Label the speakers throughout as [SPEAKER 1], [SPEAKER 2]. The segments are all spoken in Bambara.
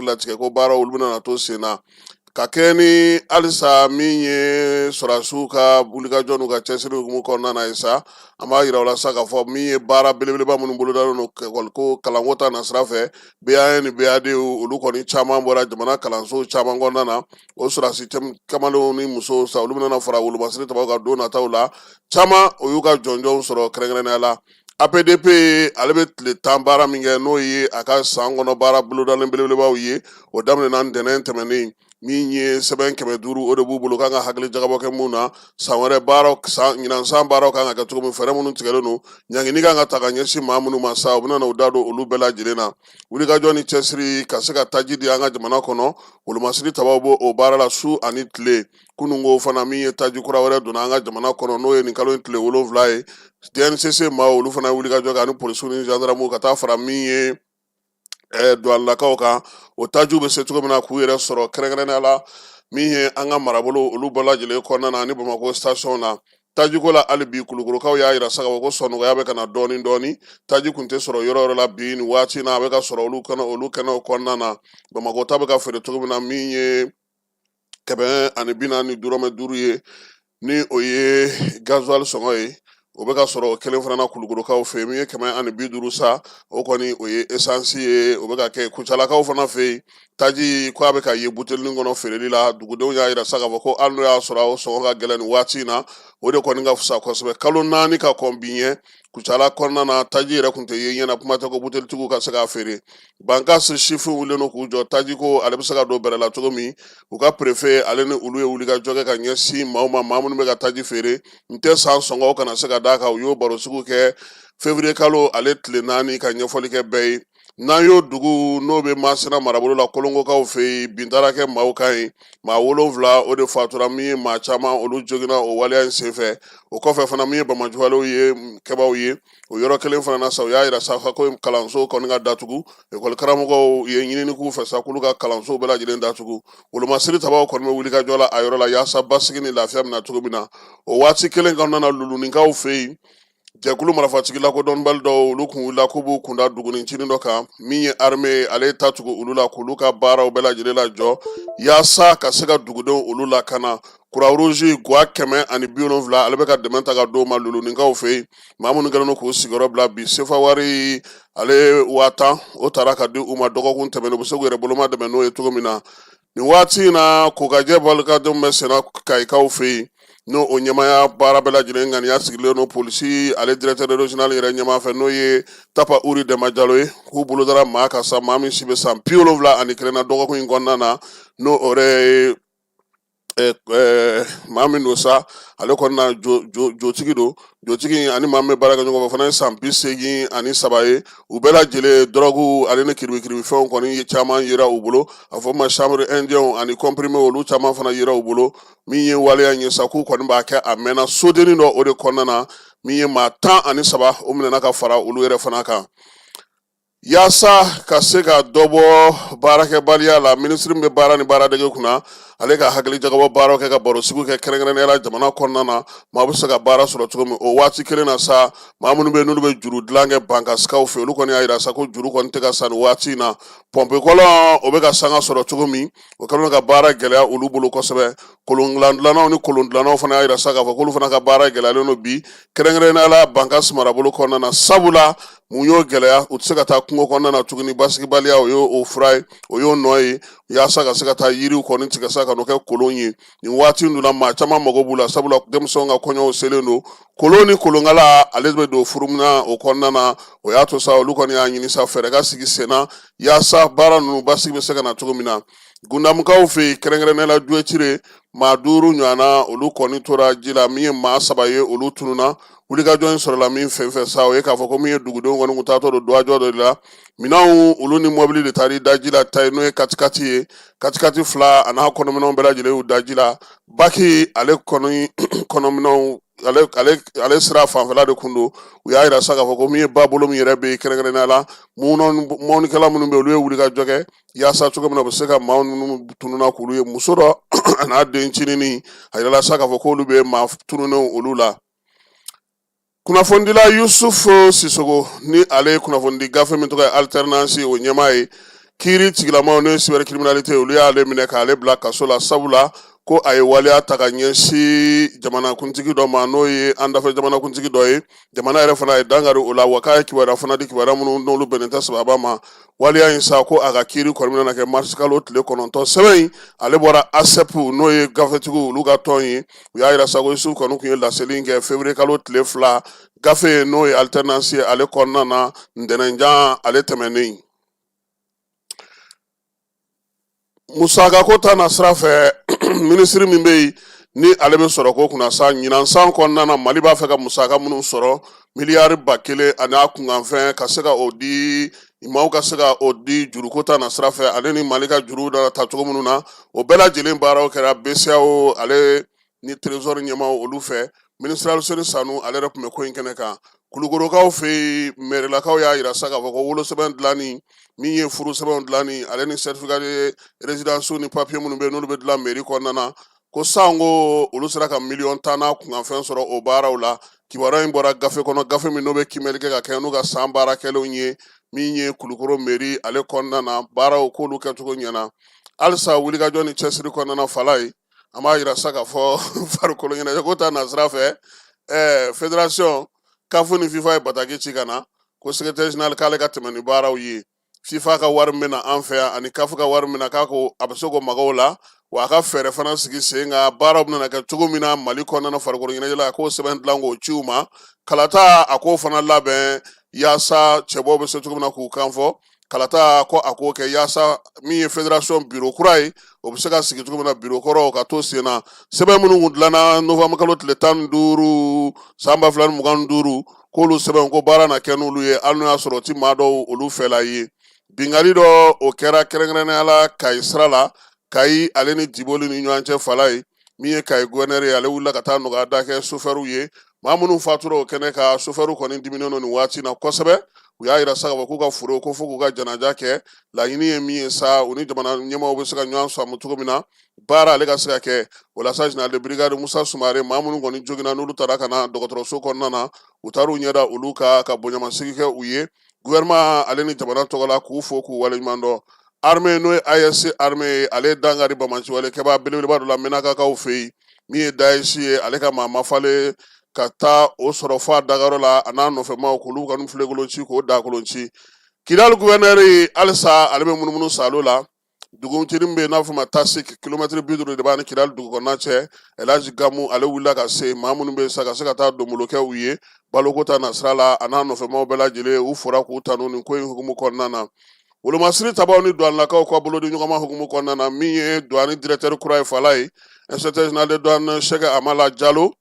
[SPEAKER 1] Latigɛ ko baara olu bɛna to sen na ka kɛ ni halisa min ye sɔrɔdasiw ka wulikajɔ n'u ka cɛsiri hukumu kɔnɔna na ye sa. An b'a yira u la sa k'a fɔ min ye baara belebeleba minnu bolodalen don ekɔli ko kalanko ta nasira fɛ, BAN ni BAD, olu kɔni caman bɔra jamana kalanso caman kɔnɔna na. O sɔrɔdasi kamalenw ni musow sa, olu bɛna fara wolomasiri tabaw kan don nataw la. Caman o y'u ka jɔnjɔnw sɔrɔ. Kɛrɛnkɛrɛnnenya la, APDP ale bɛ tile 10 baara min kɛ, n'o ye a ka san kɔnɔ baara bolodalen belebelebaw ye, o daminɛna ntɛnɛn tɛmɛnen. Min ye sɛbɛn 500, o de b'u bolo kan ka hakili jagabɔ kɛ mun na san wɛrɛ baaraw, san ɲinan san baaraw kan ka kɛ cogo min, fɛɛrɛ minnu tigɛlen don, ɲangini kan ka ta ka ɲɛsin maa minnu ma sa, u bɛna u da don olu bɛɛ lajɛlen na. Wulikajɔ ni cɛsiri ka se ka taji di an ka jamana kɔnɔ, wolomasiri tabaw b'o o baara la su ani tile. Kununko fana, min ye taji kura wɛrɛ donna an ka jamana kɔnɔ, n'o ye nin kalo in tile 7 ye, DNCC maaw olu fana ye wulikajɔ kɛ ani polisiw ni gendarmew ka taa fara min ye duwanilakaw kan, o tajiw bɛ se cogo min na k'u yɛrɛ sɔrɔ, kɛrɛnkɛrɛnnenya la min ye an ka marabolo olu bɛɛ lajɛlen kɔnɔna na ani Bamakɔ station na. Tajiko la hali bi, Kulukorokaw y'a yira sa k'a fɔ ko sɔnɔgɔya bɛ ka na dɔɔni dɔɔni. Taji kun tɛ sɔrɔ yɔrɔ yɔrɔ la bi, nin waati na a bɛ ka sɔrɔ olu kɛnɛ olu kɛnɛw kɔnɔna na. Bamakɔ ta bɛ ka feere cogo min na, min ye 145 dɔrɔmɛ ye, ni o ye gasoil sɔngɔ ye, o bɛ ka sɔrɔ o kelen fana na Kulukorokaw fɛ yen. Min ye 150 sa, o kɔni o ye esansi ye, o bɛ ka kɛ Kucalakaw fana fɛ yen. Taji ko a bɛ ka ye butelinin kɔnɔ feereli la. Dugudenw y'a yira sa k'a fɔ ko hali n'o y'a sɔrɔ o sɔngɔ ka gɛlɛn nin waati in na, o de kɔni ka fisa kosɛbɛ. Kalo 4 ka kɔn bi ɲɛ, Kucala kɔnɔna na, taji yɛrɛ tun tɛ ye ɲɛ na, kuma tɛ ko butelitigiw ka se k'a feere. Bankasi sifinw wulilen don k'u jɔ tajiko ale bɛ se ka don bɛrɛ la cogo min. U ka préfet ale ni olu ye wulikajɔ kɛ ka ɲɛsin maaw ma, maa minnu bɛ ka taji feere n tɛ san sɔngɔw kana se ka d'a kan. U y'o barosigiw kɛ février kalo ale tile 4 ka ɲɛfɔli kɛ bɛɛ ye. N'an y'o dugu n'o bɛ Masina marabolo la, Kolongokaw fɛ yen, bin taara kɛ maaw kan yen, maa 7 o de fatura, min ye maa caman olu joginna o waleya in senfɛ. O kɔfɛ fana, min ye banbaanciwalew ye kɛbaaw ye o yɔrɔ kelen fana na sa, u y'a yira sa ko kalanso kɔni ka datugu. Ekɔli karamɔgɔw ye ɲinini k'u fɛ sa k'olu ka kalanso bɛɛ lajɛlen datugu. Wolomasiri tabaw kɔni bɛ wulikajɔ la a yɔrɔ la yaasa basigi ni lafiya bɛ na cogo min na. O waati kelen kɔnɔna na, Luluninkaw fɛ yen, jɛkulu marifatigi lakodɔnbali dɔw olu kun wulila k'u b'u kunda dugunin cinin dɔ kan. Min ye armée ale ye ta tugu olu la k'olu ka baaraw bɛɛ lajɛlen lajɔ yaasa ka se ka dugudenw olu lakana. Croix Rouge gwa 170 ale bɛ ka dɛmɛ ta ka d'o ma Luluninkaw fɛ yen, maa minnu kɛlen don k'u sigiyɔrɔ bila bi. Sefa wari ale 10,000, o taara ka di u ma dɔgɔkun tɛmɛnen, u bɛ se k'u yɛrɛ boloma dɛmɛ n'o ye cogo min na. Nin waati in na, kokajɛ balikadenw bɛ senna Kayikaw fɛ yen, n'o o ɲɛmaaya baara bɛɛ lajɛlen ŋaniya sigilen don polisi ale directeur régional yɛrɛ ɲɛmaa fɛ, n'o ye Tapa Uri Dɛnba Jalo ye, k'u bolo dara maa kan sa, maa min si bɛ san 71 na dɔgɔkun in kɔnɔna na, n'o o yɛrɛ ye maa min don sa, ale kɔni na jotigi don. Jotigi ani maa min bɛ baara kɛ ɲɔgɔn fɛ fana ye san 83 ye. U bɛɛ lajɛlen dɔrɔgu ale ni kiribikiribifɛnw kɔni caman yera u bolo, a fɔ ma chanvre indien ani comprimé, olu caman fana yera u bolo. Min ye waleya ye sa, k'u kɔni b'a kɛ a mɛnna sodennin dɔ o de kɔnɔna na. Min ye maa 13, o minɛna ka fara olu yɛrɛ fana kan. Yaasa ka se ka dɔ bɔ baarakɛbaliya la, minisiri min bɛ baara ni baaradege kunna, ale ka hakili jagabɔ baaraw kɛ ka barosigiw kɛ kɛrɛnkɛrɛnnenya la jamana kɔnɔna na, maa bɛ se ka baara sɔrɔ cogo min. O waati kelen na sa, maa minnu bɛ yen n'olu bɛ juru dilan kɛ bankasikaw fɛ, olu kɔni y'a yira sa ko juru kɔni tɛ ka sa nin waati in na. Pɔnpe kɔlɔn o bɛ ka sanga sɔrɔ cogo min, o kɛlen ka baara gɛlɛya olu bolo kosɛbɛ. Kolondilannaw ni kolondilannaw fana y'a yira sa k'a fɔ k'olu fana ka baara gɛlɛyalen don bi, kɛrɛnkɛrɛnnenya la Bankasi marabolo kɔnɔna na. Sabula mun y'o gɛlɛya? U tɛ se ka taa kungo kɔnɔna na tuguni, basigibaliya o y'o fura ye, o y'o nɔ ye, yaasa ka se ka taa yiriw kɔni tigɛ sa ka n'o kɛ kolon ye. Nin waati in dun na, maa caman mago b'u la, sabula denmisɛnw ka kɔɲɔw selen don. Kolon ni kolonkala ale bɛ don furumunan o kɔnɔna na. O y'a to sa, olu kɔni y'a ɲini sa fɛɛrɛ ka sigi sen na yaasa baara ninnu basigi bɛ se ka na cogo min na. Gundamukaw fɛ yen, kɛrɛnkɛrɛnnenya la Duwecire, maa 5 ɲɔgɔnna olu kɔni tora ji la. Min ye maa 3 ye, olu tununna. Wulikajɔ in sɔrɔla min fɛn fɛ sa, o ye k'a fɔ ko min ye dugudenw kɔni kun taatɔ don duwajɔ dɔ de la, minɛnw olu ni mɔbili de taara da ji la ta ye, n'o ye katikati ye. Katikati 2 a n'a kɔnɔminɛnw bɛɛ lajɛlen y'u da ji la. Baki ale kɔni kɔnɔminɛnw ale sira fanfɛla de kun don. U y'a yira sa k'a fɔ ko min ye ba bolo min yɛrɛ bɛ yen, kɛrɛnkɛrɛnnenya la mɔnnikɛla minnu bɛ yen, olu ye wulikajɔ kɛ yaasa cogo min na u bɛ se ka maa minnu tununna k'olu ye. Muso dɔ a n'a den ncinin, a yirala sa k'a fɔ k'olu bɛ maa tununnenw olu la. Kunnafonidila Yusufu Sisogo, ni ale ye kunnafonidi gafe min tɔgɔ ye Alternance o ɲɛmaa ye, Kiiri tigilamaw, n'o ye cybercriminalité, olu y'ale minɛ k'ale bila kaso la, sabula ko a ye waleya ta ka ɲɛsin jamanakuntigi dɔ ma, n'o ye an dafɛ jamanakuntigi dɔ ye. Jamana yɛrɛ fana ye dankari o la, wa k'a ye kibaruya fana di, kibaruya minnu n'olu bɛnnen tɛ sababa ma. Waleya in sa, ko a ka kiiri kɔni bɛna kɛ marisikalo tile 9. Sɛbɛn in, ale bɔra ASEP, n'o ye gafetigiw olu ka tɔn ye. U y'a yira sa ko Isufu kɔni tun ye laseli in kɛ février kalo tile 2, gafe n'o ye Alternance ye, ale kɔnɔna na ntɛnɛnjan ale tɛmɛnen. Musaka ko ta na sira fɛ, minisiri min bɛ yen ni ale bɛ sɔrɔ ko kunna sa, ɲinan san kɔnɔna na, Mali b'a fɛ ka musaka minnu sɔrɔ, miliyari 1000 ani a kunkanfɛn, ka se ka o di maaw, ka se ka o di juruko ta na sira fɛ, ale ni Mali ka juru da ta cogo minnu na, o bɛɛ lajɛlen baaraw kɛra BCEAO ale ni Trésor ɲɛmaaw olu fɛ. Minisiri Aluseni Sanu, ale yɛrɛ tun bɛ ko in kɛnɛ kan. Kulukorokaw fɛ yen, mɛrilakaw y'a yira sa k'a fɔ ko wolosɛbɛn dilanni, min ye furu sɛbɛnw dilanni, ale ni certificat de résidence ni papier minnu bɛ yen n'olu bɛ dilan mairie kɔnɔna na, ko sanko olu sera ka miliyɔn 10 n'a kunkanfɛn sɔrɔ o baaraw la. Kibaruya in bɔra gafe kɔnɔ, gafe min n'o bɛ kiimɛli kɛ ka kɛ n'u ka san baara kɛlenw ye, min ye Kulukoro mairie ale kɔnɔna na baaraw k'olu kɛcogo ɲɛna. Halisa wulikajɔ ni cɛsiri kɔnɔna na, fala ye, an b'a yira sa k'a fɔ farikolo ɲɛnajɛ ko ta nasira fɛ, fédération CAF ni FIFA ye bataki ci ka na ko secrétaire général k'ale ka tɛmɛ ni baaraw ye. FIFA ka wari min na an fɛ yan ani CAF ka wari min na, k'a ko a bɛ se k'o maga o la, wa a ka fɛɛrɛ fana sigi sen kan, baaraw bɛna kɛ cogo min na Mali kɔnɔna na farikolo ɲɛnajɛ la, a k'o sɛbɛn dilan k'o ci u ma. Kalata, a k'o fana labɛn yaasa cɛbɔw bɛ se cogo min na k'u kan fɔ. Kalata ko a k'o kɛ yaasa min ye fédération bureau kura ye, o bɛ se ka sigi cogo min na, bureau kɔrɔ ka to sen na. Sɛbɛn minnu kun dilanna novembre kalo tile 15 san 2025, k'olu sɛbɛn ko baara na kɛ n'olu ye, hali n'o y'a sɔrɔ o ti maa dɔw olu fɛla ye. Binkanni dɔ, o kɛra kɛrɛnkɛrɛnnenya la Kayi sira la, Kayi ale ni Diboli ni ɲɔgɔn cɛ. Fala ye, min ye Kayi gouverneur ye, ale wulila ka taa nɔgɔya da kɛ sofɛriw ye, maa minnu fatura o kɛnɛ kan. Sofɛriw kɔni diminen don nin waati na kosɛbɛ. U y'a yira sa k'a fɔ k'u ka foro ko fo k'u ka janaja kɛ. Laɲini ye min ye sa, u ni jamana ɲɛmaaw bɛ se ka ɲɔgɔn faamu cogo min na, baara ale ka se ka kɛ. O la sa, général de brigade Musa Sumare, maa minnu kɔni joginna, n'olu taara ka na dɔgɔtɔrɔso kɔnɔna na, u taar'u ɲɛda olu kan ka bonyamasigi kɛ u ye gouvernement ale ni jamana tɔgɔ la, k'u fo k'u waleɲuman dɔn. Armée, n'o ye AES armée ye, ale ye dankari banbaanciwale kɛbaa belebeleba dɔ la Menakakaw fɛ yen, min ye Daesh ye. Ale ka maa mafalen ka taa o sɔrɔ fo a dagayɔrɔ la, a n'a nɔfɛmaw, k'olu ka filenkolon ci, k'o dakolon ci. Kidali gouverneur ye, halisa ale bɛ munumunu salo la. Dugutinin bɛ yen n'a fɔ ma Tasik, kilomɛtiri 50 de b'a ni Kidali dugu kɔnɔna cɛ. Elhaji Gamu, ale wulila ka se maa minnu bɛ yen sa, ka se ka taa donbolo kɛ u ye baloko ta nasira la, a n'a nɔfɛmaw bɛɛ lajɛlen, u fora k'u tanu nin ko in hukumu kɔnɔna na. Wolomasiri tabaw ni duwanilakaw ka bolodi ɲɔgɔnma hukumu kɔnɔna na, min ye douane directeur kura ye, fala ye, inspecteur général de douane Sɛki Amala Jalo,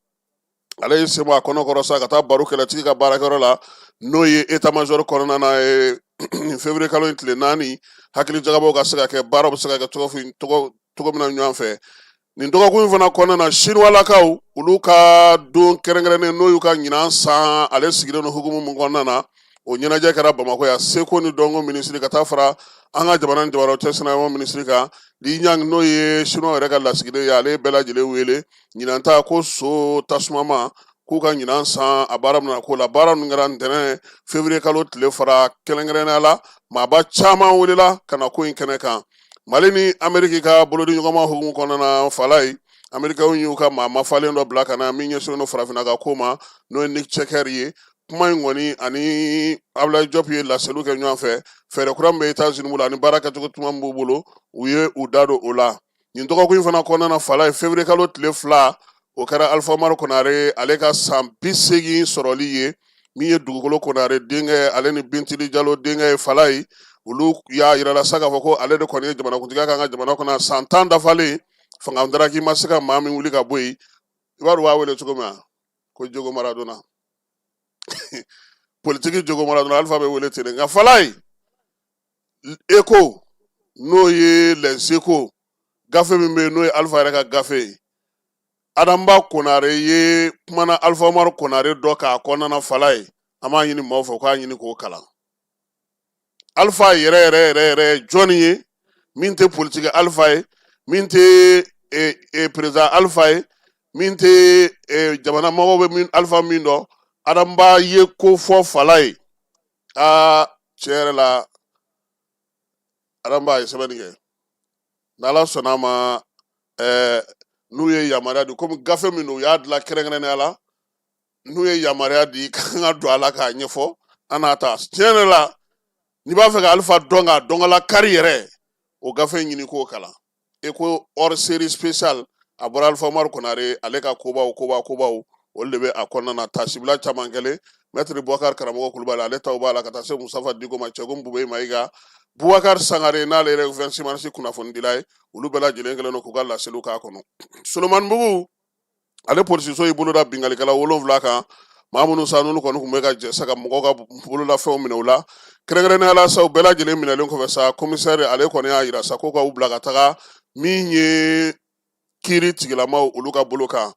[SPEAKER 1] ale ye sen bɔ a kɔnɔ kɔrɔ sa ka taa baro kɛlɛtigi ka baarakɛyɔrɔ la, n'o ye état major kɔnɔna na ye, nin février kalo in tile 4, hakili jagabɔw ka se ka kɛ, baaraw bɛ se ka kɛ cogo min na ɲɔgɔn fɛ. Nin dɔgɔkun in fana kɔnɔna na, Siniwalakaw olu ka don kɛrɛnkɛrɛnnen, n'o y'u ka ɲinan san ale sigilen don hukumu min kɔnɔna na, o ɲɛnajɛ kɛra Bamakɔ yan. Seko ni dɔnko minisiri, ka taa fara an ka jamana ni jamanaw cɛ sinaya minisiri kan, Li Ɲang, n'o ye Siniwaw yɛrɛ ka lasigiden ye, ale ye bɛɛ lajɛlen wele ɲinan ta ko so tasumama, k'u ka ɲinan san a baara bɛna k'o la. Baara ninnu kɛra ntɛnɛn février kalo tile fara. Kɛrɛnkɛrɛnnenya la, maaba caman welela ka na ko in kɛnɛ kan. Mali ni Ameriki ka bolodi ɲɔgɔnma hukumu kɔnɔna na, fala ye, Amerikaw y'u ka maa mafalen dɔ bila ka na min ɲɛsinnen don farafinna ka ko ma, n'o ye Nick Checker ye. Kuma in kɔni, ani Abdoulaye Diop ye laseliw kɛ ɲɔgɔn fɛ. Fɛɛrɛ kura min bɛ États-Unis bolo ani baara kɛcogo tuma min b'u bolo, u ye u da don o la. Nin dɔgɔkun in fana kɔnɔna na, fala ye, février kalo tile 2, o kɛra Alpha Umaru Konare ale ka san 80 sɔrɔli ye. Min ye Dugukolo Konare denkɛ, ale ni Bintili Jalo denkɛ ye, fala ye, olu y'a yira la sa k'a fɔ ko ale de kɔni ye jamanakuntigiya k'an ka jamana kɔnɔ san 10 dafalen, fanga daraki ma se ka maa min wuli ka bɔ yen. I b'a dɔn u b'a wele cogo min na ko Diego Maradona, politiki Diego Maradona, Alpha bɛ wele ten de. Nka fala ye, Écho, n'o ye Les Échos, gafe min bɛ yen, n'o ye Alpha yɛrɛ ka gafe ye, Adama Konare ye kumana Alpha Umaru Konare dɔ k'a kɔnɔna. Fala ye, an b'a ɲini maaw fɛ k'a ɲini k'o kalan. Alpha yɛrɛ yɛrɛ yɛrɛ yɛrɛ jɔnni ye, min tɛ politiki Alpha ye, min tɛ président Alpha ye, min tɛ jamana mɔgɔw bɛ min Alpha min dɔn? Adama ye ko fɔ fala ye. Aa, tiɲɛ yɛrɛ la, Adama ye sɛbɛnni kɛ. N'Ala sɔnna a ma, n'u ye yamaruya di, komi gafe min don, u y'a dilan kɛrɛnkɛrɛnnenya la, n'u ye yamaruya di k'an ka don a la k'a ɲɛfɔ, an n'a ta. Tiɲɛ yɛrɛ la, n'i b'a fɛ ka Alifa dɔn k'a dɔn ka lakari yɛrɛ, o gafe ɲini k'o kalan. E ko hors série spéciale, a bɔra Alifa Umaru Konare ale ka kobaw kobaw kobaw, olu de bɛ a kɔnɔna na. Tasibila caman kɛlen, Mɛtiri Bubakari Karamɔgɔ Kulubali, ale taw b'a la, ka taa se Musafa Diko ma, Cɛgun Bube Mayiga, Bubakari Sangare, n'ale yɛrɛ 26 mars kunnafonidila ye, olu bɛɛ lajɛlen kɛlen don k'u ka laseliw k'a kɔnɔ. Solomanibugu ale polisiso y'i bolo da binkalikɛla 7 kan, maa minnu sa n'olu kɔni tun bɛ ka jɛ sa ka mɔgɔw ka bololafɛnw minɛ u la. Kɛrɛnkɛrɛnnenya la sa, u bɛɛ lajɛlen minɛlen kɔfɛ sa, komisɛri ale kɔni y'a yira sa ko ka u bila ka taga min ye kiiri tigilamaw olu ka bolo kan.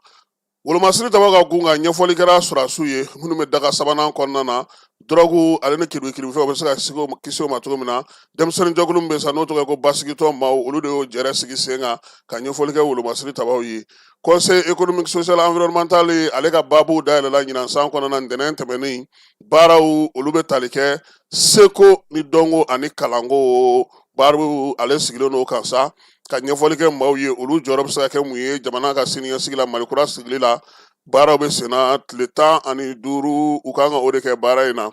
[SPEAKER 1] Wolomasiri tabaw ka gun kan, ɲɛfɔli kɛra sɔrɔdasiw ye minnu bɛ daga sabanan kɔnɔna na, dɔrɔgu ale ni kiribikiribifɛnw bɛ se ka kisi o ma cogo min na. Denmisɛnnin jɛkulu min bɛ sa n'o tɔgɔ ye ko basigitɔn maaw, olu de y'o jɛrɛ sigi sen kan ka ɲɛfɔli kɛ wolomasiri tabaw ye. Conseil économique, social, environnemental ale ka baabuw dayɛlɛla ɲinan san kɔnɔna na ntɛnɛn tɛmɛnen. Baaraw olu bɛ tali kɛ seko ni dɔnko ani kalanko baaraw, ale sigilen don kan sa ka ɲɛfɔli kɛ maaw ye olu jɔyɔrɔ bɛ se ka kɛ mun ye jamana ka siniɲɛsigi la, Mali kura sigili la. Baaraw bɛ senna tile 15, u kan ka o de kɛ baara in na.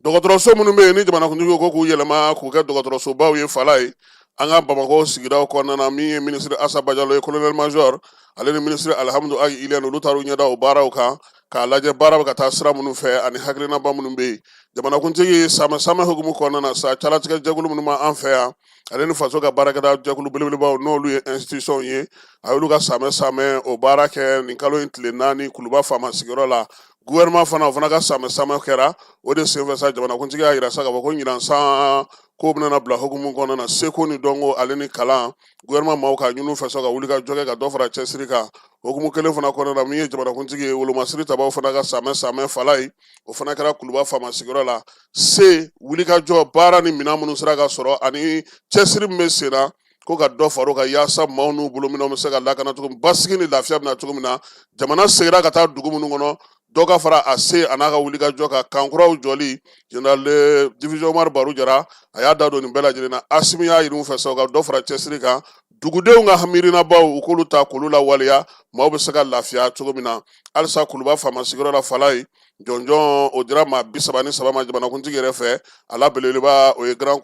[SPEAKER 1] Dɔgɔtɔrɔso minnu bɛ yen ni jamanakuntigi ko k'u yɛlɛma k'u kɛ dɔgɔtɔrɔsobaw ye fala ye an ka Bamakɔ sigidaw kɔnɔna na, min ye minisiri Asa Bajalo ye, colonel major, ale ni minisiri Alihamudu Agi Iliyɛni, olu taar'u ɲɛda o baaraw kan k'a lajɛ baara bɛ ka taa sira minnu fɛ ani hakilinaba minnu bɛ yen. Jamanakuntigi samɛ samɛ hukumu kɔnɔna na sa, calatigɛ jɛkulu minnu b'an fɛ yan, ale ni faso ka baarakɛda jɛkulu belebelebaw, n'olu ye institution ye, a y'olu ka samɛ samɛ o baara kɛ nin kalo in tile 4 Kuluba faama sigiyɔrɔ la. Gouvernement fana, o fana ka samɛ samɛ kɛra o de senfɛ sa. Jamanakuntigi y'a yira sa k'a fɔ ko ɲinan san ko bɛna bila hukumu kɔnɔna na, seko ni dɔnko ale ni kalan, gouvernement maaw k'a ɲini u fɛ sa ka wuli ka jɔ kɛ ka dɔ fara cɛsiri kan. Hukumu kelen fana kɔnɔna na, min ye jamanakuntigi ye, wolomasiri tabaw fana ka samɛ samɛ fala ye, o fana kɛra Kuluba faama sigiyɔrɔ la. Se wulikajɔ baara ni minɛn minnu sera ka sɔrɔ ani cɛsiri min bɛ sen na, ko ka dɔ far'o kan yaasa maaw n'u bolominɛnw bɛ se ka lakana cogo min, basigi ni lafiya bɛ na cogo min na. Jamana seginna ka taa dugu minnu kɔnɔ, dɔ ka fara a se a n'a ka wulikajɔ kan, camp kuraw jɔli. Général de division Umaru Baru Jara, a y'a da don nin bɛɛ lajɛlen na. Asimi y'a ɲini u fɛ sa u ka dɔ fara cɛsiri kan, dugudenw ka miirinabaw, u k'olu ta k'olu lawaleya, maaw bɛ se ka lafiya cogo min na. Halisa Kuluba faama sigiyɔrɔ la fala ye, jɔnjɔn o dira maa 33 ma jamanakuntigi yɛrɛ fɛ. A la belebeleba, o ye grand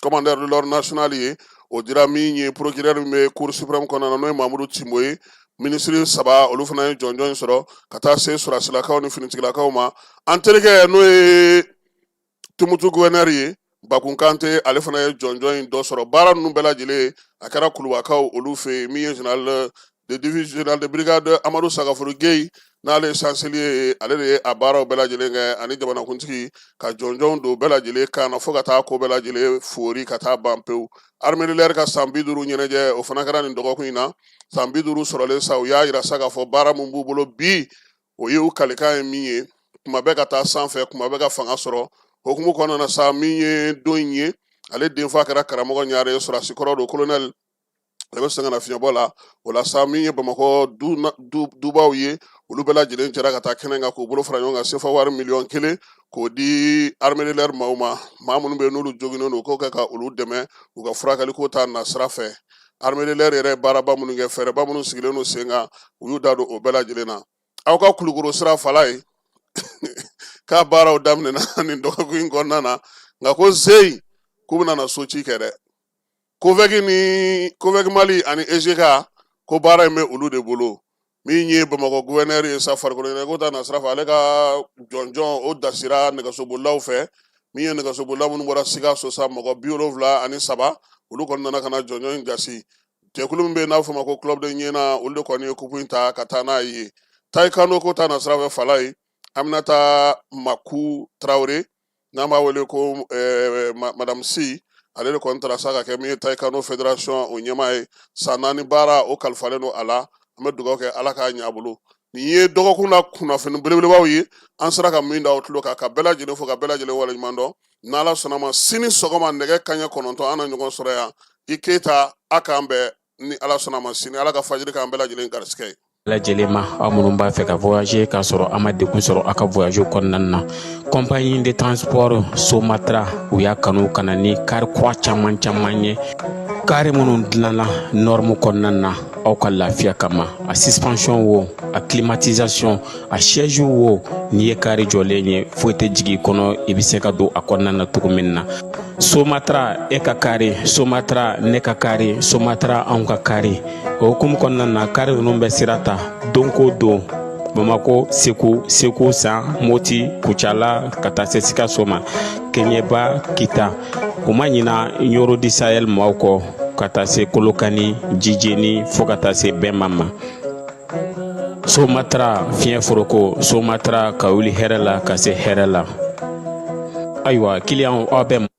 [SPEAKER 1] commandeur de l'ordre national ye, o dira min ye procureur min bɛ cour suprême kɔnɔna na, n'o ye Mamudu Timbo ye. Minisiri saba, olu fana ye jɔnjɔn in sɔrɔ, ka taa se sɔrɔdasilakaw ni finitigilakaw ma. An terikɛ, n'o ye Tumutu gouverneur ye, Bakun Kante, ale fana ye jɔnjɔn in dɔ sɔrɔ. Baara ninnu bɛɛ lajɛlen, a kɛra Kulubakaw olu fɛ yen. Min ye général de division, général de brigade Amadu Sagafuru Geyi, n'ale ye chancelier ye, ale de ye a baaraw bɛɛ lajɛlen kɛ ani jamanakuntigi ka jɔnjɔnw don bɛɛ lajɛlen kan na fo ka taa ko bɛɛ lajɛlen foori ka taa ban pewu. Armée de l'air ka san 50 ɲɛnajɛ, o fana kɛra nin dɔgɔkun in na. San 50 sɔrɔlen sa, u y'a yira sa k'a fɔ baara min b'u bolo bi, o ye u kalikan ye min ye, kuma bɛɛ ka taa sanfɛ, kuma bɛɛ ka fanga sɔrɔ. Hukumu kɔnɔna na sa, min ye don in ye, ale denfa kɛra Karamɔgɔ Ɲare ye, sɔrɔdasi kɔrɔ don, colonel, ale bɛ sɛgɛn nafiɲɛbɔ la. O la sa, min ye Bamakɔ dubaw ye, olu bɛɛ lajɛlen jɛra ka taa kɛnɛ kan k'u bolo fara ɲɔgɔn kan, sefa wari miliyɔn 1 k'o di armée de l'air maaw ma, maa minnu bɛ yen n'olu joginnen don, k'o kɛ ka olu dɛmɛ u ka furakɛli ko ta nasira fɛ. Armée de l'air yɛrɛ baaraba minnu kɛ, fɛɛrɛba minnu sigilen don sen kan, u y'u da don o bɛɛ lajɛlen na. Aw ka Kulukoro sira fala ye k'a baaraw daminɛna nin dɔgɔkun in kɔnɔna na, nka ko zeyi k'u bɛna na so ci kɛ dɛ. COVEC ni COVEC Mali ani EGK, ko baara in bɛ olu de bolo. Min ye Bamakɔ gouverneur ye sa, farikolo ɲɛnajɛ ta nasira fɛ, ale ka jɔnjɔn o dasira nɛgɛsobolilaw fɛ. Min ye nɛgɛsobolila minnu bɔra Sikaso sa, mɔgɔ 73, olu kɔni nana ka na jɔnjɔn in jasi. Jɛkulu min bɛ yen n'a fɔ ma ko Club de Ɲɛna, olu de kɔni ye coupe in ta ka taa n'a ye. Taekwondo ko ta nasira fɛ fala ye, Aminata Maku Tarawele, n'an b'a wele ko Madame Si, ale de kɔni taara sa ka kɛ min ye taekwondo fédération o ɲɛmaa ye. San 4 baara o kalifalen don a la. An bɛ dugawu kɛ, Ala k'a ɲɛ a bolo. Nin ye dɔgɔkun na kunnafoni belebelebaw ye, an sera ka min da aw tulo kan, ka bɛɛ lajɛlen fo, ka bɛɛ lajɛlen waleɲuman dɔn. N'Ala sɔnna ma, sini sɔgɔma nɛgɛ kanɲɛ 9, an na ɲɔgɔn sɔrɔ yan. I Keyita, a k'an bɛn ni Ala sɔnna ma sini. Ala ka fajiri k'an bɛɛ lajɛlen garisigɛ ye.
[SPEAKER 2] Lajɛlen ma, aw minnu b'a fɛ ka voyager k'a sɔrɔ a ma degun sɔrɔ aw ka voyage kɔnɔna na, compagnie de transport Somatra, u y'a kanu ka na ni kari kura caman caman ye, kari minnu dilanna norme kɔnɔna na aw ka lafiya kama. A suspension wo, a climatisation, a siège wo, n'i ye kari jɔlen ye, foyi tɛ jigin i kɔnɔ, i bɛ se ka don a kɔnɔna na cogo min na. Somatra, e ka kari Somatra, ne ka kari Somatra, anw ka kari. O hukumu kɔnɔna na, kari ninnu bɛ sira ta don ko don Bamako, Segu, Segu San, Moti, Kucala, ka taa se Sikaso ma, Keɲeba, Kita. U ma ɲina Ɲoro du Sahel maaw kɔ, ka taa se Kolokani, Jijeni, fo ka taa se Bɛnma ma. Somatra, fiɲɛ foroko Somatra, ka wuli hɛrɛ la ka se hɛrɛ la. Ayiwa, kiliyanw, aw bɛ